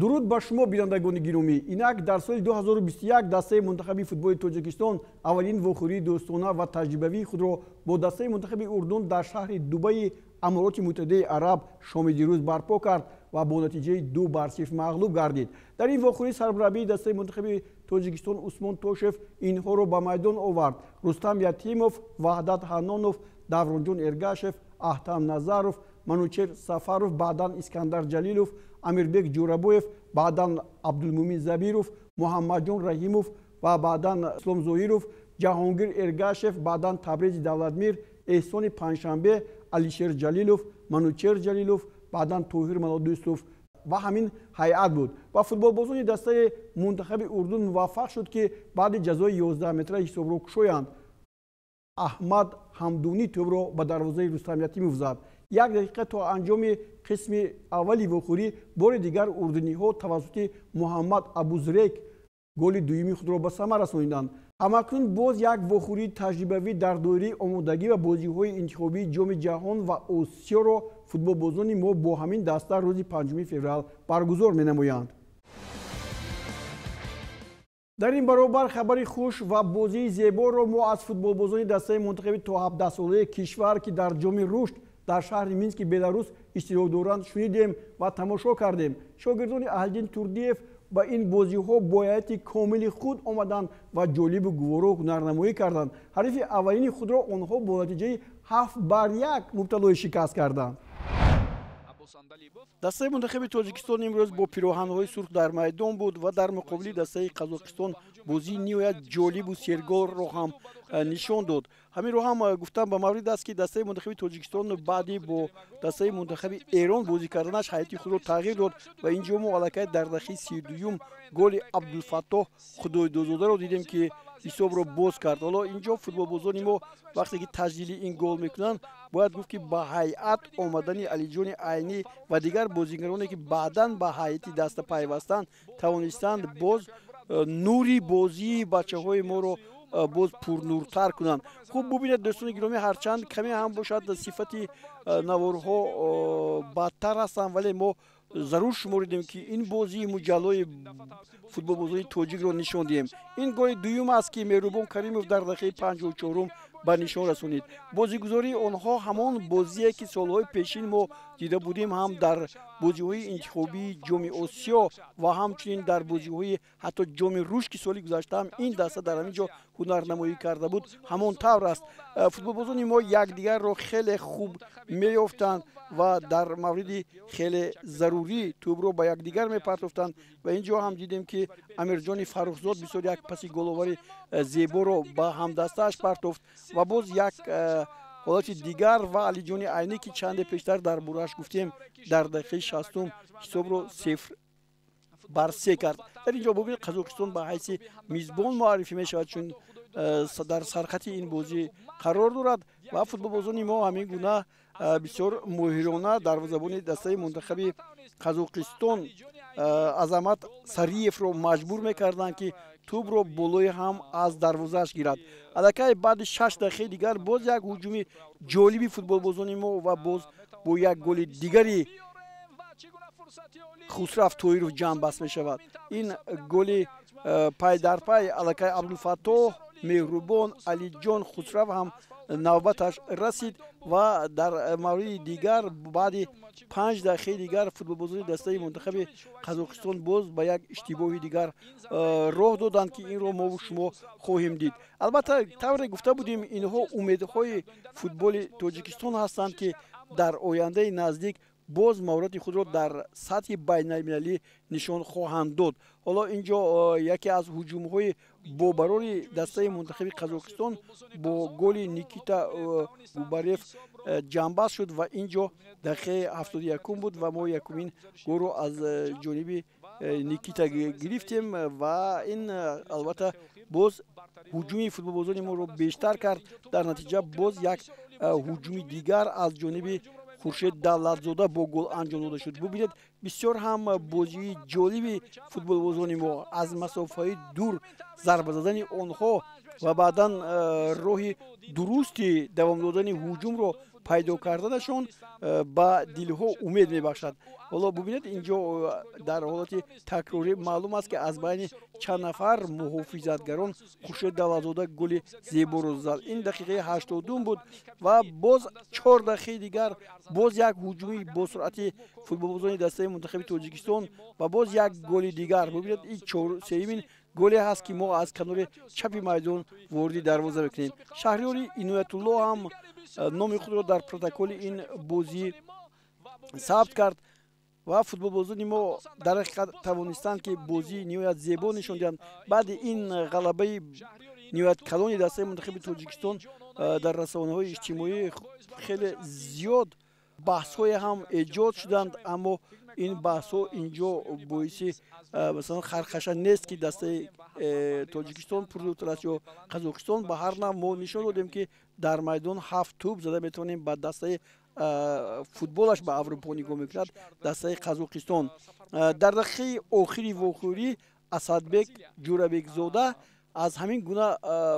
Дуруд ба шумо, бинандагони гиромӣ. Инак дар соли 2021 дастаи мунтахаби футболи Тоҷикистон аввалин вохӯрии дӯстона ва таҷрибавии худро бо дастаи мунтахаби Урдун дар шаҳри Дубаи Амороти Муттаҳидаи Араб шоми дирӯз барпо кард ва бо натиҷаи 2-0 мағлуб гардид. Дар ин вохӯрӣ сармураббии дастаи мунтахаби Тоҷикистон Усмон Тошев инҳоро ба майдон овард: Рустам Ятимов, Ваҳдат Ҳаннонов, Давронҷон Эргашев, Аҳтам Назаров, Манучер Сафаров, баъдан Искандар Ҷалилов, Амирбек Ҷӯрабоев, баъдан Абдулмумин Забиров, Муҳаммадҷон Раҳимов ва баъдан Ислом Зоҳиров, Ҷаҳонгир Эргашев, баъдан Табрези Давлатмир, Эҳсони Панҷшанбе, Алишер Ҷалилов, Манучер Ҷалилов, баъдан Тоҳир Малодӯстов ва ҳамин ҳайат буд. Ва футболбозони дастаи мунтахаби Урдун муваффақ шуд, ки баъди ҷазои 11 метра ҳисобро кушоянд. Аҳмад Ҳамдунӣ тӯбро ба дарвозаи Рустам Ятимов зад. Як дақиқа то анҷоми қисми аввали вохӯрӣ бори дигар урдуниҳо тавассути Муҳаммад Абузрек голи дуюми худро ба самар расониданд. Ҳамакнун боз як вохӯрии таҷрибавӣ дар доираи омодагӣ ва бозиҳои интихобии Ҷоми ҷаҳон ва Осиёро футболбозони мо бо ҳамин даста рӯзи 5 феврал баргузор менамоянд. Дар ин баробар хабари хуш ва бозии зеборо мо аз футболбозони дастаи мунтахаби то 17-солаи кишвар, ки дар Ҷоми рушд дар шаҳри Мински Беларус иштирок доранд, шунидем ва тамошо кардем. Шогирдони Аҳлиддин Турдиев ба ин бозиҳо бо ҳайати комили худ омаданд ва ҷолибу гуворо ҳунарнамоӣ карданд. Ҳарифи аввалини худро онҳо бо натиҷаи 7-1 мубталои шикаст карданд. Дастаи мунтахаби Тоҷикистон имрӯз бо пироҳанҳои сурх дар майдон буд ва дар муқобили дастаи Қазоқистон бозии ниҳоят ҷолибу серголро ҳам нишон дод. Ҳаминро ҳам гуфтам ба маврид аст, ки дастаи мунтахаби Тоҷикистон баъди бо дастаи мунтахаби Эрон бозӣ карданаш ҳайати худро тағйир дод ва инҷо мо аллакай дар дақиқаи 32-юм голи Абдулфаттоҳ Худойдозодаро дидем, ки ҳисобро боз кард. Ҳоло инҷо футболбозони мо вақте ки таҷлили ин гол мекунанд, бояд гуфт, ки ба ҳайат омадани Алиҷони Айнӣ ва дигар бозигароне, ки баъдан ба ҳайати даста пайвастанд, тавонистанд боз нури бозии бачаҳои моро боз пурнуртар кунанд. Хуб, бубинед, дӯстони гиромӣ, ҳарчанд каме ҳам бошад, сифати наворҳо бадтар ҳастанд, вале мо зарур шуморидем, ки ин бозии муҷаллои футболбозони тоҷикро нишон диҳем. Ин голи дуюм аст, ки Меҳрубон Каримов дар дақиқаи 54-ум ба нишон расонид. Бозигузории онҳо ҳамон бозие, ки солҳои пешин мо дида будем, ҳам дар бозиҳои интихобии Ҷоми Осиё ва ҳамчунин дар бозиҳои ҳатто Ҷоми рушд, ки соли гузашта ҳам ин даста дар ҳамин ҷо ҳунарнамоӣ карда буд, ҳамон тавр аст. Футболбозони мо якдигарро хеле хуб меёфтанд ва дар мавриди хеле зарурӣ тӯбро ба якдигар мепартофтанд. Ва ин ҷо ҳам дидем, ки Амирҷони Фаррухзод бисёр як паси головари зеборо ба ҳамдастааш партофт ва боз як ҳолати дигар ва Алиҷони Айнӣ, ки чанде пештар дар борааш гуфтем, дар дақиқаи 60-ум ҳисобро 0-3 кард. Дар ин ҷо бубинед, Қазоқистон ба ҳайси мизбон муаррифӣ мешавад, чун дар сархати ин бозӣ қарор дорад ва футболбозони мо ҳамин гуна бисёр моҳирона дарвозабони дастаи мунтахаби Қазоқистон Азамат Сариевро маҷбур мекарданд, ки тӯбро болои ҳам аз дарвозааш гирад. Аллакай баъди 6 дақиқаи дигар боз як ҳуҷуми ҷолиби футболбозони мо ва боз бо як голи дигари Хусрав Тоиров ҷамъбаст мешавад. Ин голи пай дар пай аллакай Абдулфаттоҳ, Меҳрубон, Алиҷон, Хусрав ҳам навбаташ расид ва дар мавриди дигар баъди 5 дақиқаи дигар футболбозони дастаи мунтахаби Қазоқистон боз ба як иштибоҳи дигар роҳ доданд, ки инро мову шумо хоҳем дид. Албатта, тавре гуфта будем, инҳо умедҳои футболи Тоҷикистон ҳастанд, ки дар ояндаи наздик боз маҳорати худро дар сатҳи байналмилалӣ нишон хоҳанд дод. Ҳоло ин ҷо яке аз ҳуҷумҳои бобарори дастаи мунтахаби Қазоқистон бо голи Никита Губарев ҷамъбаст шуд ва ин ҷо дақиқаи 71-ум буд ва мо якумин голро аз ҷониби Никита гирифтем ва ин албатта боз ҳуҷуми футболбозони моро бештар кард. Дар натиҷа боз як ҳуҷуми дигар аз ҷониби Хуршед Давлатзода бо гол анҷом дода шуд. Бубинед, бисёр ҳам бозии ҷолиби футболбозони мо, аз масофаи дур зарба задани онҳо ва баъдан роҳи дурусти давом додани ҳуҷумро пайдо карданашон ба дилҳо умед мебахшад. Ҳоло бубинед, инҷо дар ҳолати такрорӣ маълум аст, ки аз байни чанд нафар муҳофизатгарон Хуршед Давлатзода голи зеборо зад. Ин дақиқаи 82 буд ва боз 4 дақиқаи дигар боз як ҳуҷуми босуръати футболбозони дастаи мунтахаби Тоҷикистон ва боз як голи дигар. Бубинед, ин сеюмин голе ҳаст, ки мо аз канори чапи майдон вориди дарвоза мекунем. Шаҳриёри Иноятулло ҳам номи худро дар протоколи ин бозӣ сабт кард ва футболбозони мо дар ҳақиқат тавонистанд, ки бозии ниҳоят зебо нишон диҳанд. Баъди ин ғалабаи ниҳоят калони дастаи мунтахаби Тоҷикистон дар расонаҳои иҷтимоӣ хеле зиёд баҳсҳое ҳам эҷод шуданд, аммо ин баҳсҳо инҷо боиси масалан хархаша нест, ки дастаи Тоҷикистон пурзӯртар аст ё Қазоқистон. Ба ҳар нав мо нишон додем, ки дар майдон 7 тӯб зада метавонем ба дастаи футболаш ба Аврупо нигоҳ мекунад, дастаи Қазоқистон. Дар дақиқаи охири вохӯрӣ Асадбек Ҷӯрабекзода аз ҳамин гуна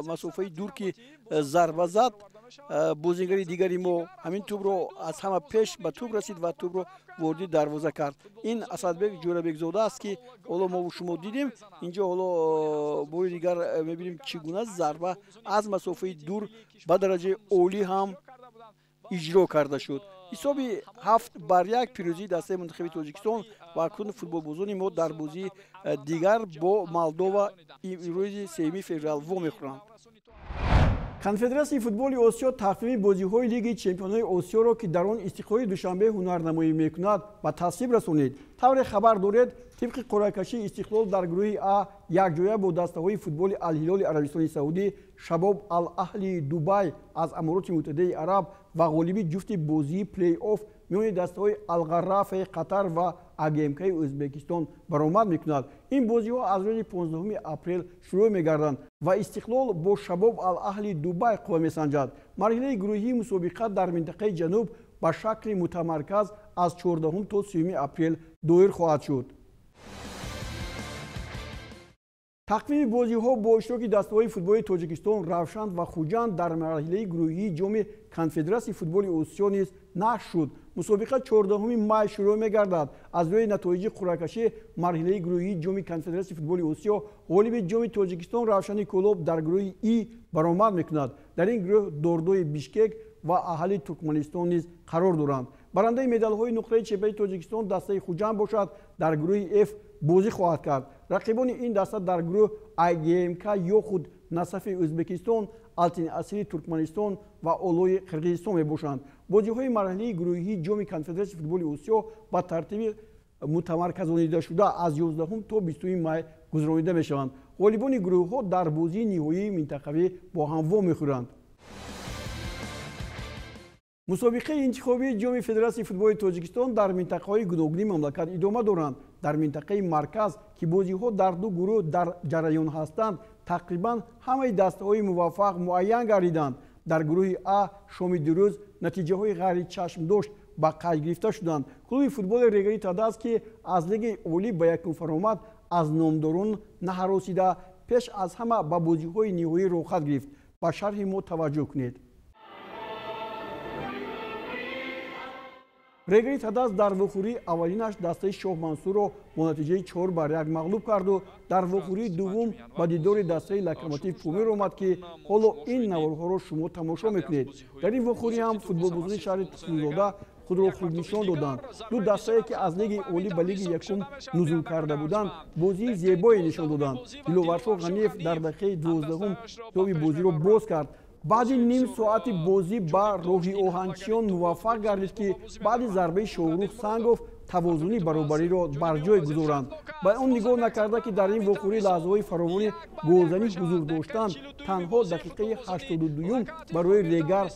масофаи дур, ки зарба зад, бозингари дигари мо ҳамин тӯбро аз ҳама пеш ба тӯб расид ва тӯбро вориди дарвоза кард. Ин Асадбек Ҷӯрабекзода аст, ки ҳоло мо шумо дидем. Инҷо ҳоло бори дигар мебинем, чӣ гуна зарба аз масофаи дур ба дараҷаи олӣ ҳам иҷро карда шуд. Ҳисоби 7-1 пирӯзии дастаи мунтахаби Тоҷикистон ва акнун футболбозони мо дар бозии дигар бо Молдова рӯзи 3 феврал вомехӯранд. Конфедератсияи футболи Осиё тақвими бозиҳои Лигаи чемпионҳои Осиёро, ки дар он Истиқлоли Душанбе ҳунарнамоӣ мекунад, ба тасвиб расонид. Тавре хабар доред, тибқи қуръакашии Истиқлол дар гурӯҳи А якҷоя бо дастаҳои футболи Алҳилоли Арабистони Саудӣ, Шабоб Ал-Аҳли Дубай аз Амороти Муттаҳидаи Араб ва ғолиби ҷуфти бозии плей-офф миёни дастаҳои Алғарафаи Қатар ва АГМКи Ӯзбекистон баромад мекунад. Ин бозиҳо аз рӯзи 15 апрел шурӯъ мегарданд ва Истиқлол бо Шабоб Ал-Аҳли Дубай қувва месанҷад. Марҳилаи гурӯҳии мусобиқа дар минтақаи ҷануб ба шакли мутамарказ аз 14 то 30 апрел доир хоҳад шуд. Тақвими бозиҳо бо иштироки дастаҳои футболи Тоҷикистон, Равшан ва Хуҷанд дар марҳилаи гурӯҳии ҷоми Конфедератсияи футболи Осиё низ нашр шуд. Мусобиқа 14 май шурӯъ мегардад. Аз рӯи натоиҷи қуръакашӣ марҳилаи гурӯҳии ҷоми Конфедератсияи футболи Осиё ғолиби ҷоми Тоҷикистон Равшани Кӯлоб дар гурӯҳи И баромад мекунад. Дар ин гурӯҳ Дордои Бишкек ва аҳали Туркманистон низ қарор доранд. Барандаи медалҳои нуқраи чемпионати Тоҷикистон дастаи Хуҷанд бошад, дар гурӯҳи Ф бозӣ хоҳад кард. Рақибони ин даста дар гурӯҳ АГМК ё худ Насафи Ӯзбекистон, Алтин Асири Туркманистон ва Олои Қирғизистон мебошанд. Бозиҳои марҳилаи гурӯҳии ҷоми Конфедератсияи футболи Осиё ба тартиби мутамарказонидашуда аз 11 то 20 май гузаронида мешаванд. Ғолибони гурӯҳҳо дар бозии ниҳоии минтақавӣ бо ҳам вомехӯранд. Мусобиқаи интихобии ҷоми Федератсияи футболи Тоҷикистон дар минтақаҳои гуногуни мамлакат идома доранд. Дар минтақаи марказ, ки бозиҳо дар ду гурӯҳ дар ҷараён ҳастанд, тақрибан ҳамаи дастаҳои муваффақ муайян гардиданд. Дар гурӯҳи А шоми дирӯз натиҷаҳои ғайричашмдошт ба қайд гирифта шуданд. Клуби футболи Регари Тадаз, ки аз лигаи олӣ ба якум фаромад, аз номдорон наҳаросида пеш аз ҳама ба бозиҳои ниҳоӣ роҳхат гирифт. Ба шарҳи мо таваҷҷӯҳ кунед. Регари Тадаз дар вохӯрии аввалинаш дастаи Шоҳмансурро бо натиҷаи 4-1 мағлуб карду дар вохӯрии дуввум ба дидори дастаи Локомотив Помир омад, ки ҳоло ин наворҳоро шумо тамошо мекунед. Дар ин вохӯрӣ ҳам футболбозони шаҳри Тухмзода худро хуб нишон доданд. Ду дастае, ки аз лигаи олӣ ба лигаи якум нузул карда буданд, бозии зебое нишон доданд. Диловаршоҳ Ғаниев дар дақиқаи 12 ҳисоби бозиро боз кард. Баъди ним соати бозӣ ба роҳи оҳанчиён муваффақ гардид, ки баъди зарбаи Шоҳрух Сангов тавозуни баробариро бар ҷой гузоранд. Ба он нигоҳ накарда, ки дар ин вохӯрӣ лаҳзаҳои фаровони голзанӣ ҳузур доштанд, танҳо дақиқаи 82 барои Регар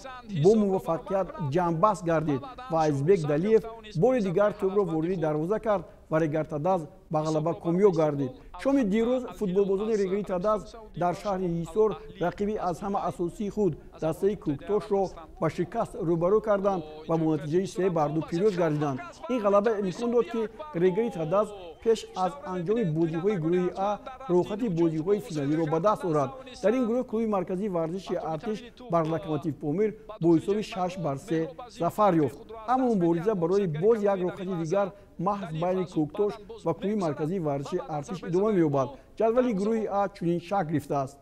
бо муваффақият ҷамъбаст гардид ва Азизбек Далиев бори дигар тӯбро вориди дарвоза кард ва Регар Тадаз ба ғалаба комёб гардид. Шоми дирӯз футболбозони Регари Тадаз дар шаҳри Ҳисор рақиби аз ҳама асосии худ дастаи Кӯктошро ба шикаст рӯбарӯ карданд ва бо натиҷаи 3-2 пирӯз гардиданд. Ин ғалаба имкон дод, ки Регари Тадаз пеш аз анҷоми бозиҳои гурӯҳи А роҳхати бозиҳои финалиро ба даст орад. Дар ин гурӯҳ клуби марказии варзиши Артиш бар Локомотив Помир бо ҳисоби 6-3 зафар ёфт. Аммо мубориза барои боз як роҳхати дигар маҳз байни Кӯктош ва клуби марказии варзиши Артиш идома меёбад. Ҷадвали гурӯҳи А чунин шакл гирифтааст.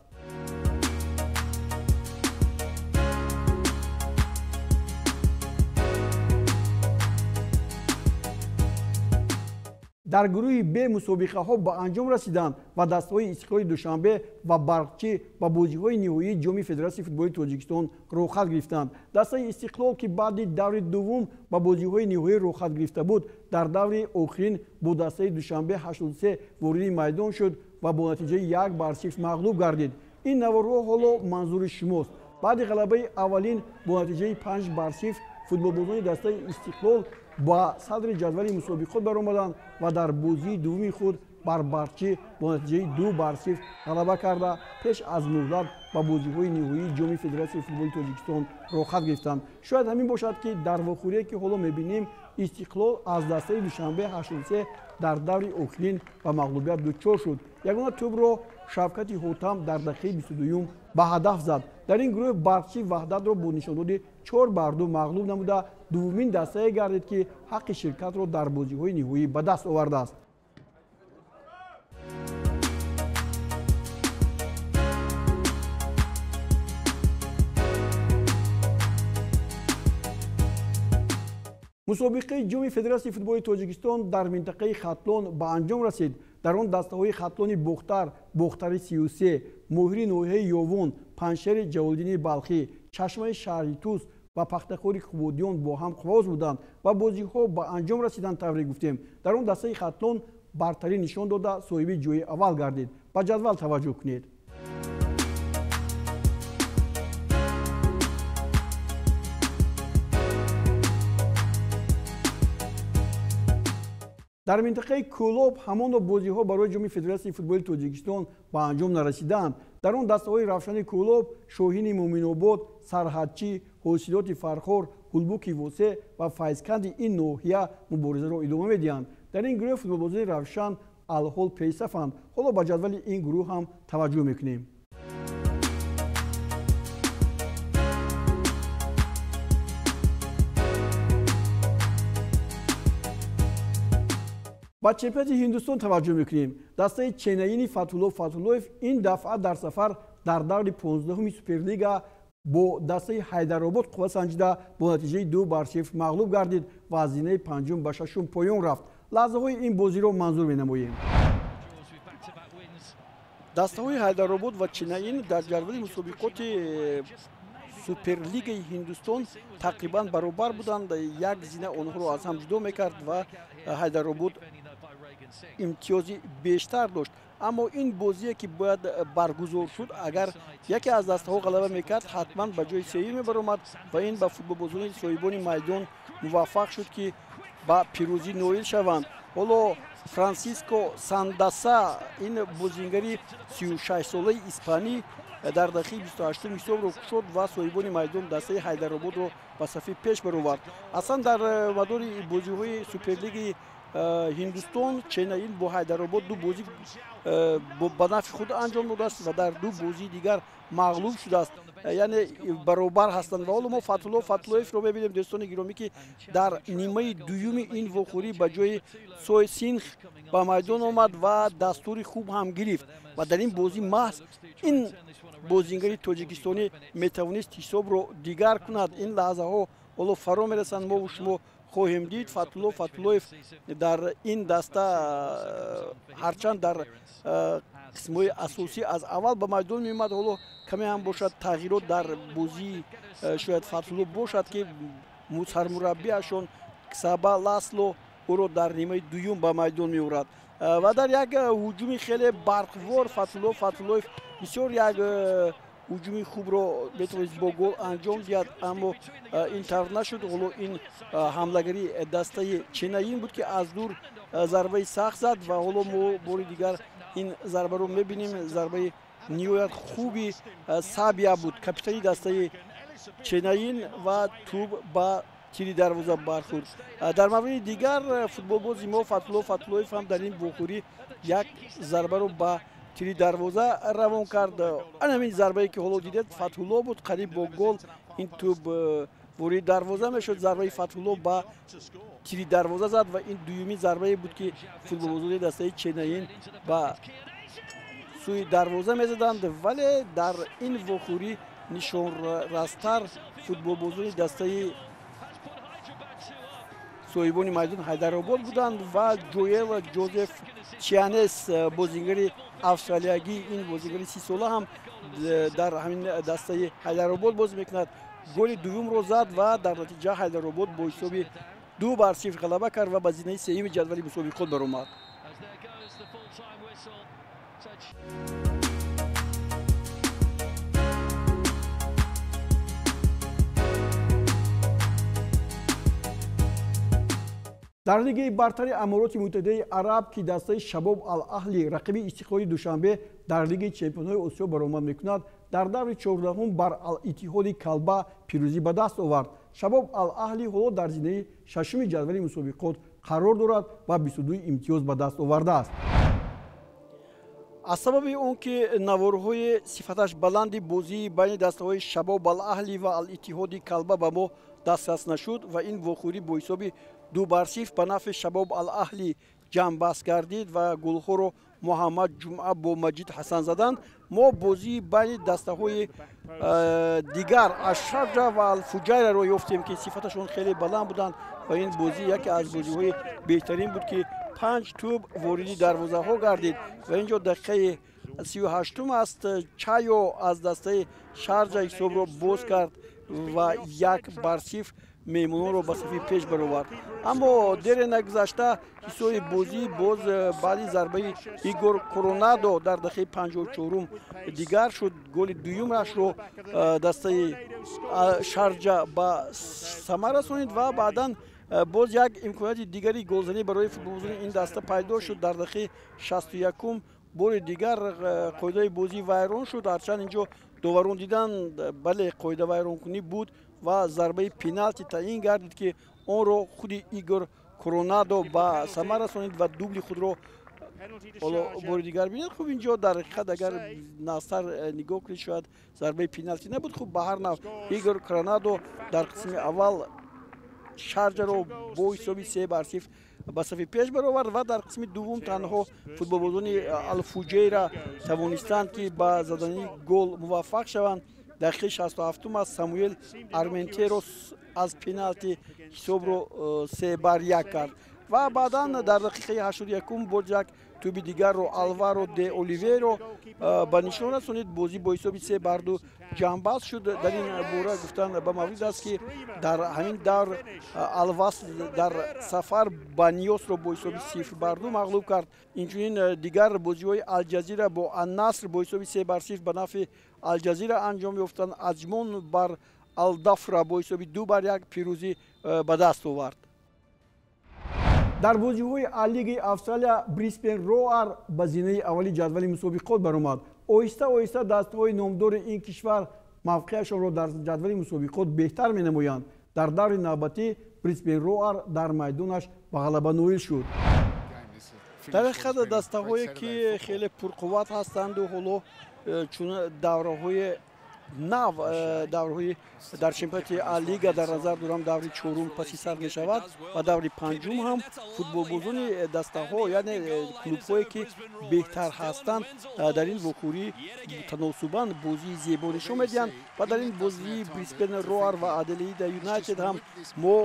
Дар гурӯҳи Б мусобиқаҳо ба анҷом расиданд ва дастаҳои Истиқлоли Душанбе ва Барқчӣ ба бозиҳои ниҳоии Ҷоми Федератсияи футболи Тоҷикистон роҳхат гирифтанд. Дастаи Истиқлол, ки баъди даври дуввум ба бозиҳои ниҳоӣ роҳхат гирифта буд, дар даври охирин бо дастаи Душанбе 83 вориди майдон шуд ва бо натиҷаи 1-0 мағлуб гардид. Ин наворҳо ҳоло манзури шумост. Баъди ғалабаи аввалин бо натиҷаи 5-0 футболбозони дастаи Истиқлол ба садри ҷадвали мусобиқот баромаданд ва дар бозии дуввуми худ бар Барқчӣ бо натиҷаи 2-0 ғалаба карда пеш аз муҳлат ба бозиҳои ниҳоии Ҷоми Федератсияи футболи Тоҷикистон роҳхат гирифтанд. Шояд ҳамин бошад, ки дар вохӯрие, ки ҳоло мебинем, Истиқлол аз дастаи Душанбе 83 дар даври охирин ба мағлубият дучор шуд. Ягона тӯбро Шавкати Ҳотам дар дақиқаи 22-юм ба ҳадаф зад. Дар ин гурӯҳ Барқчӣ Ваҳдатро бо нишондоди 4-2 мағлуб намуда дуввумин дастае гардид, ки ҳаққи ширкатро дар бозиҳои ниҳоӣ ба даст овардааст. Мусобиқаи Ҷоми Федератсияи футболи Тоҷикистон дар минтақаи Хатлон ба анҷом расид. Дар он дастаҳои Хатлони Бохтар, Бохтари 33, Моҳири ноҳияи Ёвон, Панҷшери Ҷалолиддини Балхӣ, Чашмаи шаҳри Тус ва Пахтакори Қубодиён бо ҳам қувваоз буданд ва бозиҳо ба анҷом расиданд. Тавре гуфтем, дар он дастаи Хатлон бартарӣ нишон дода соҳиби ҷои аввал гардид. Ба ҷадвал таваҷҷӯҳ кунед. Дар минтақаи Кӯлоб ҳамоно бозиҳо барои Ҷоми Федератсияи футболи Тоҷикистон ба анҷом нарасидаанд. Дар он дастаҳои Равшани Кӯлоб, Шоҳини Муъминобод, Сарҳадчӣ, Ҳосилоти Фархор, Ҳулбуки Восе ва Файзканди ин ноҳия муборизаро идома медиҳанд. Дар ин гурӯҳ футболбозони Равшан алҳол пешсафанд. Ҳоло ба ҷадвали ин гурӯҳ ҳам таваҷҷӯҳ мекунем. Ба чемпионати Ҳиндустон таваҷҷӯҳ мекунем. Дастаи Ченаини Фатҳулло Фатҳуллоев ин дафъа дар сафар дар даври 15-уми Суперлига бо дастаи Ҳайдаробод қувва санҷида бо натиҷаи 2-0 мағлуб гардид ва аз зинаи панҷум ба шашум поён рафт. Лаҳзаҳои ин бозиро манзур менамоем. Дастаҳои Ҳайдаробод ва Ченаин дар ҷадвали мусобиқоти Суперлигаи Ҳиндустон тақрибан баробар буданд. Як зина онҳоро аз ҳам ҷудо мекард ва Ҳайдаробод имтиёзи бештар дошт. Аммо ин бозие, ки бояд баргузор шуд, агар яке аз дастаҳо ғалаба мекард, ҳатман ба ҷои сеюм мебаромад ва ин ба футболбозони соҳибони майдон муваффақ шуд, ки ба пирӯзӣ ноил шаванд. Ҳоло Франсиско Сандаса, ин бозингари 36-солаи испанӣ, дар дақиқаи 28-ум ҳисобро кушод ва соҳибони майдон дастаи Ҳайдарободро ба сафи пеш баровард. Аслан дар мадори бозиҳои Суперлигаи Ҳиндустон Ченаин бо Ҳайдаробод ду бозӣ ба нафъи худ анҷом додааст ва дар ду бозии дигар мағлуб шудааст, яъне баробар ҳастанд. Ва ҳоло мо Фатҳулло Фатҳуллоевро мебинем, дӯстони гиромӣ, ки дар нимаи дуюми ин вохӯрӣ ба ҷои Сой Синх ба майдон омад ва дастури хуб ҳам гирифт. Ва дар ин бозӣ маҳз ин бозингари тоҷикистонӣ метавонист ҳисобро дигар кунад. Ин лаҳзаҳо ҳоло фаро мерасанд, мову шумо хоҳем дид. Фатҳулло Фатҳуллоев дар ин даста ҳарчанд дар қисмҳои асосӣ аз аввал ба майдон меомад, ҳоло каме ҳам бошад тағйирот дар бозии шояд Фатҳулло бошад, ки сармураббиашон Ксаба Ласло ӯро дар нимаи дуюм ба майдон меорад. Ва дар як ҳуҷуми хеле барқвор Фатҳулло Фатҳуллоев бисёр як ҳуҷуми хубро метавонист бо гол анҷом диҳад, аммо ин тавр нашуд. Ҳоло ин ҳамлагари дастаи Ченаин буд, ки аз дур зарбаи сахт зад ва ҳоло мо бори дигар Ин зарбаро мебинем, зарбаи ниҳоят хуби Сабия буд, капитани дастаи Ченаин, ва тӯб ба тири дарвоза бархӯрд. Дар мавриди дигар футболбози мо Фатҳулло Фатҳуллоев ҳам дар ин вохӯрӣ як зарбаро ба тири дарвоза равон кард. Ана ҳамин зарбае ки ҳоло дидед, Фатҳулло буд, қариб бо гол ин тӯб вориди дарвоза мешуд. Зарбаи Фатҳулло ба тири дарвоза зад ва ин дуюмин зарбае буд, ки футболбозони дастаи Ченаин ба сӯи дарвоза мезаданд, вале дар ин вохӯрӣ нишонрастар футболбозони дастаи соҳибони майдон Ҳайдаробод буданд ва Ҷоел Ҷозеф Чианес, бозингари австралиягӣ, ин бозингари 30-сола ҳам дар ҳамин дастаи Ҳайдаробод бозӣ мекунад, голи дуюмро зад ва дар натиҷа Ҳайдаробод бо ҳисоби 2-0 ғалаба кард ва ба зинаи сеюми ҷадвали мусобиқот баромад. Дар Лигаи бартари Амороти Муттаҳидаи Араб, ки дастаи Шабоб Ал-Аҳли, рақиби Истиқлоли Душанбе, дар Лигаи чемпионҳои Осиё баромад мекунад, дар даври 14-ум бар Ал-Иттиҳоди Калба пирӯзӣ ба даст овард. Шабоб Ал-Аҳли ҳоло дар зинаи шашуми ҷадвали мусобиқот қарор дорад ва 22 имтиёз ба даст овардааст. Аз сабаби он ки наворҳои сифаташ баланди бозии байни дастаҳои Шабоб Ал-Аҳли ва Ал-Иттиҳоди Калба ба мо дастрас нашуд ва ин вохӯрӣ бо ҳисоби 2-0 ба нафъи Шабоб Ал-Аҳли ҷамъбаст гардид ва голҳоро Муҳаммад Ҷумъа бо Маҷид Ҳасан заданд, мо бозии байни дастаҳои дигар Аш-Шарҷа ва Ал-Фуҷайраро ёфтем, ки сифаташон хеле баланд буданд ва ин бозӣ яке аз бозиҳои беҳтарин буд, ки 5 тӯб вориди дарвозаҳо гардид ва ин ҷо дақиқаи 38-ум аст. Чайо аз дастаи Шарҷа ҳисобро боз кард ва 1-0 меҳмононро ба сафи пеш баровард. Аммо дере нагузашта ҳисоби бозӣ боз баъди зарбаи Игор Коронадо дар дақиқаи 54-ум дигар шуд. Голи дуюмашро дастаи Шарҷа ба самар расонид ва баъдан боз як имконияти дигари голзанӣ барои футболбозони ин даста пайдо шуд. Дар дақиқаи 61-ум бори дигар қоидаи бозӣ вайрон шуд. Ҳарчанд ин ҷо доварон диданд, бале, қоидавайронкунӣ буд ва зарбаи пеналти таъин гардид, ки онро худи Игор Коронадо ба самар расонид ва дубли худро ҳоло бори дигар бинед. Хуб, ин ҷо дар ҳақиқат агар назтар нигоҳ кунед, шояд зарбаи пеналти набуд. Хуб, ба ҳар нав Игор Коронадо дар қисми аввал Шарҷаро бо ҳисоби 3-0 ба сафи пеш баровард ва дар қисми дуввум танҳо футболбозони Алфуҷейра тавонистанд, ки ба задани гол муваффақ шаванд. Дақиқаи 67-ум аст, Самуэл Арментерос аз пеналти ҳисобро 3-1 кард ва баъдан дар дақиқаи 81-ум боз як тӯби дигарро Алваро де Оливейро ба нишон расонид. Бозӣ бо ҳисоби 3-2 ҷамъбаст шуд. Дар ин бора гуфтан ба маврид аст, ки дар ҳамин давр Алвасл дар сафар Баниёсро бо ҳисоби 0-2 мағлуб кард. Инчунин дигар бозиҳои Алҷазира бо Аннаср бо ҳисоби 3-0 ба нафъи Алҷазира анҷом ёфтанд. Аҷмон бар Алдафра бо ҳисоби 2-1 пирӯзӣ ба даст овард. Дар бозиҳои А-лигаи Австралия Брисбен Роар ба зинаи аввали ҷадвали мусобиқот баромад. Оҳиста оҳиста дастаҳои номдори ин кишвар мавқеашонро дар ҷадвали мусобиқот беҳтар менамоянд. Дар даври навбатӣ Брисбен Роар дар майдонаш ба ғалаба ноил шуд. Дар ҳақиқат дастаҳое ки хеле пурқувват ҳастанду ҳоло чун давраҳои нав, даврҳои дар чемпионати А-лига дар назар дорам, даври чорум паси сар мешавад ва даври панҷум ҳам футболбозони дастаҳо, яъне клубҳое ки беҳтар ҳастанд, дар ин вохӯрӣ таносубан бозии зебо нишон медиҳанд ва дар ин бозии Брисбен Роар ва Аделаида Юнайтед ҳам мо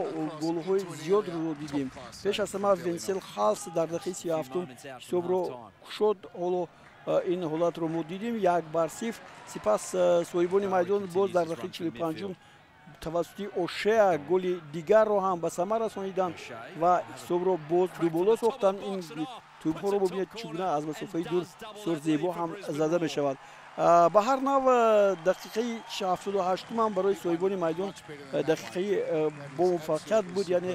голҳои зиёдро дидем. Пеш аз ҳама Венсел Халс дар дақиқаи 37-ум ҳисобро кушод. Ҳоло ин ҳолатро мо дидем 1-0. Сипас соҳибони майдон боз дар дақиқаи 45-ум тавассути Ошеа голи дигарро ҳам ба самар расониданд ва ҳисобро боз дуболо сохтанд. Ин тӯбҳоро бубинед, чӣ гуна аз масофаи дур бисёр зебо ҳам зада мешавад. Ба ҳар нав дақиқаи 78-ум ҳам барои соҳибони майдон дақиқаи бомуваффақият буд, яъне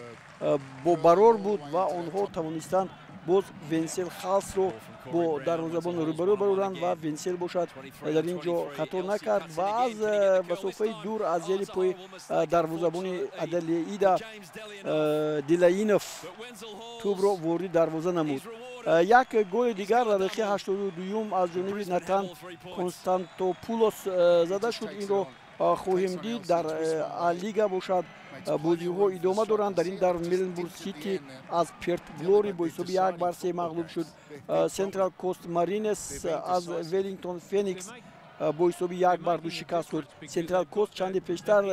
бобарор буд ва онҳо тавонистанд боз Венсел Халсро бо дарвозабон рӯбарӯ бароранд ва Венсел бошад дар ин ҷо хато накард ва аз масофаи дур аз зери пои дарвозабони Аделаида Дилаинов тӯбро ворид дарвоза намуд. Як голи дигар дар дақиқаи 82-юм аз ҷониби Натан Константопулос зада шуд. Инро хоҳем дид. Дар А-лига бошад бозиҳо идома доранд. Дар ин дар Мелбурн Сити аз Перт Глори бо ҳисоби 1-3 мағлуб шуд. Централ Кост Маринес аз Веллингтон Феникс бо ҳисоби 1-2 шикаст хӯрд. Централ Кост чанде пештар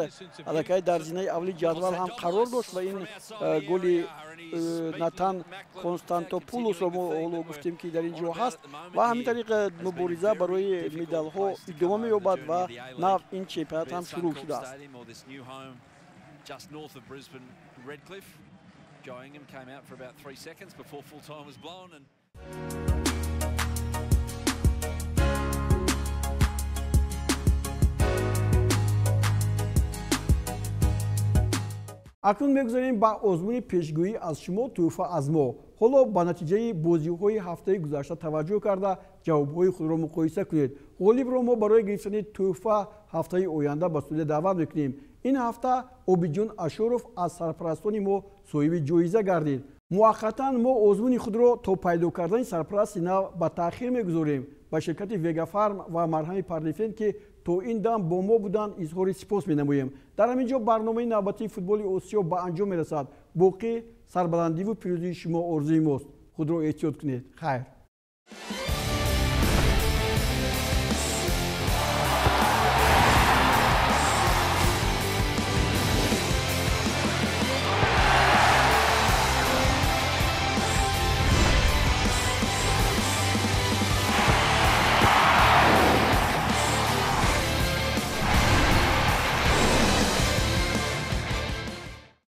аллакай дар зинаи аввали ҷадвал ҳам қарор дошт ва ин голи Натан Константопулосро мо ҳоло гуфтем, ки дар ин ҷо ҳаст ва ҳамин тариқ мубориза барои медалҳо идома меёбад ва нав ин чемпионат ҳам шурӯъ шудааст. Just north of Brisbane, Redcliffe. Joe Ingham came out for about 3 seconds before full time was blown. And акнун мегузарем ба озмуни пешгӯӣ аз шумо, тӯҳфа аз мо. Ҳоло ба натиҷаи бозиҳои ҳафтаи гузашта таваҷҷӯҳ карда ҷавобҳои худро муқоиса кунед. Ғолибро мо барои гирифтани тӯҳфа ҳафтаи оянда ба студия даъват мекунем. Ин ҳафта Обиҷон Ашуров аз сарпарастони мо соҳиби ҷоиза гардид. Муваққатан мо озмуни худро то пайдо кардани сарпарасти нав ба таъхир мегузорем. Ба ширкати Вегафарм ва марҳами Парлифен, ки то ин дам бо мо буданд, изҳори сипос менамоем. Дар ҳамин ҷо барномаи навбатии футболи Осиё ба анҷом мерасад. Боқӣ сарбаландиву пирӯзии шумо орзуи мост. Худро эҳтиёт кунед. Хайр.